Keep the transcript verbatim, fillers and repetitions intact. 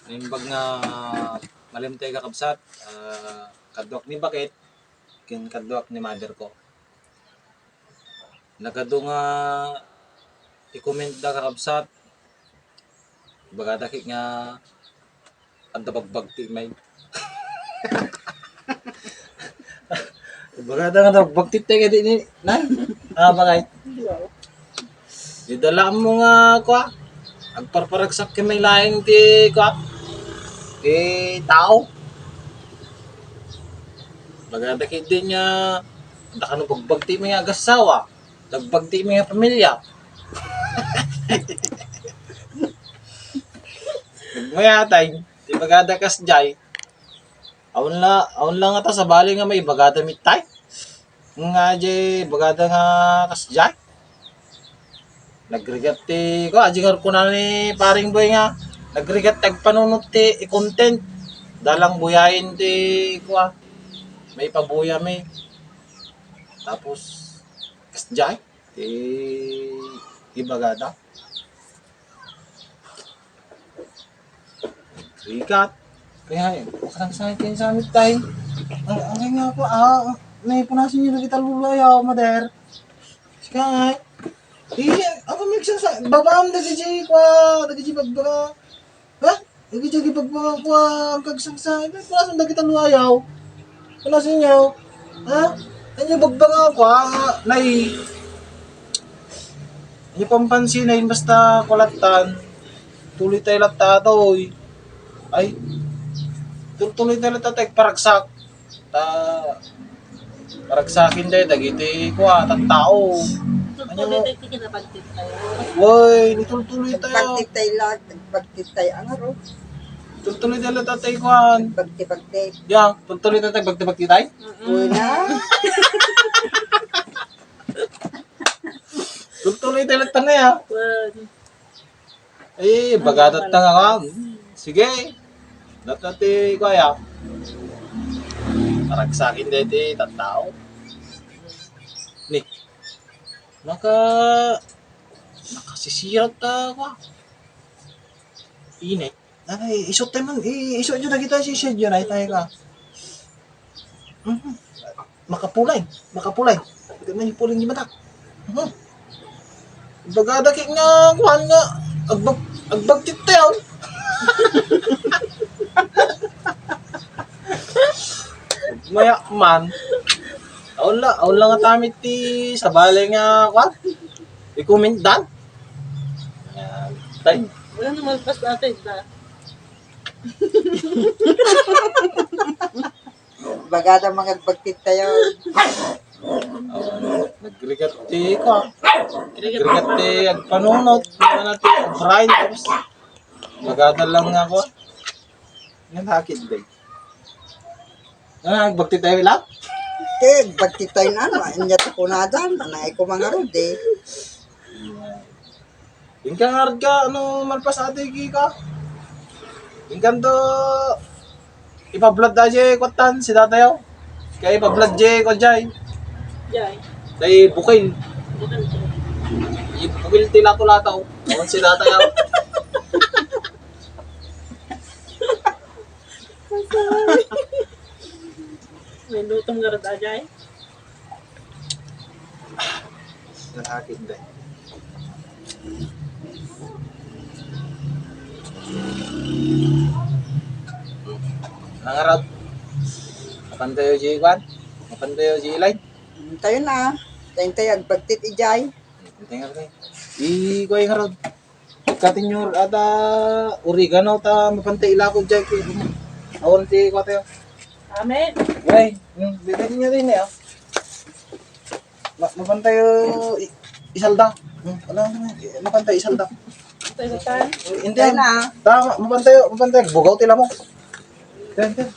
Naimbag nga malimtay, kakabsat, ah, kaduak ni Bakit, ken kaduak ni mother ko. Nagadu nga i-comment da, kakabsat, ibagada ket nga adda bagbagti may. Ibagada nga adda bagbagti tay kadi ni, na? Ah, bakit? Di dala mo nga, kwa, agparparagsak ket may laing ti, kwa, ti tao. Ibagada ket din nga, adda kano bagbagti may agassawa. Nagbagti mi nga pamilya. Nagmayatay, ibagada kasjay. Awan la, awan la ngata sabali nga maibagada mi tay. Nga di ibagada nga kasjay. Nagrigat ti, ko, adi nga kuna ni Paring Boy nga, nagrigat ti agpanunot ti i-content. Dalang buyain ti, ko, ah, maipabuya mi. Tapos, kasjay. Ti ibagada. Rigat. Kaya, makaragsakit kayo sa amit tayo. Ang, ang kanya po, ah, may punasin niyo lagi taluluya, oh, mother. Sika nga, eh. Iya, ako may sa, babam, dagi, kwa, dagi, bagbara. Ha? Iti agibagbangan ko, ah, ang kagsangsa. Ay, punasan dagiti luayaw. Punasan niyo. Ha? Ay, niyo bagbangan ko, ah, nga, nay. Ay, pampansin, ay, basta kulatan. Tuloy tayo latta, oy. Ay. Tul-, tuloy tayo latta, tay, paragsak. Ta, paragsakin day, dagiti, kua, tattao. Tultuloy tayo, ti kinabagtit tayo. Woy, nitultuloy tayo. Nagbagtit tayo lang, nagbagtit tayo. Ang aro? Tultuloy tayo, tatay, kuan. Nagbagti-bagti. Ya, tultuloy tayo, bagti-bagti tayo. Mm-mm. Una. Tultuloy tayo, tatay, ah. Kuan. Eh, bagada't ta nga, ah. Sige. Data ti kuya. Paragsakin deti tattao. Ni. Naka, nakasisirat ta, kwa. Init. Ay, isut tayo man. I-, isut yun na kita, sisirat yun. Ay, tayo ka. Mhm. Makapulay, makapulay. Ito na yung puling di mata. Mhm. Bagada kit nga, kuhan nga, agbag-, agbagtit tayo. Maya man. Aula, aula nga tamit ti sabali nga, kuhan. I-comment dan. Ayan. Tay. Wala na malpas natin, ta. Bagada mga agbagtit tayo. Nagrigat ti ko. Nagrigat ti agpanunot. Ano ti Brian? Bagada lang nga ko. Yan hakit din. Ah, agbagtit tayo lang? Te, agbagtit tayo na, ano, inya ti kunadan, anay ko mga rod, eh. Inka nga rod ka, ano, malpas ate, ki ka? Inka to, ipablad da je, kwatan, si tatayo. Kaya ipablad je, kwa jay. Jay. Tay bukil. Bukil. Bukil ti lato-lato. Awan si tatayo. May lutom nga rod, ajay. Lalaki, hindi. Nangarap. Mapantayo, J one. Mapantayo, J line. Tayo na. Tayo, tayo, agbagtit, ijay. Tayo nga, tayo. Ikuha yung harap. Katinyor ata oregano ta mapantay ilako jay kay awan ti kuwatayo. Amen. Ay, hmm, bigyan niya rin eh, ah. Ma-, mapantayo i-, isalda. Hmm, ano, ano, eh, mapantayo isalda. Tayo na. Hindi, tama, mapantayo, mapantayo. Bugaw ti lamok. Yan, yan.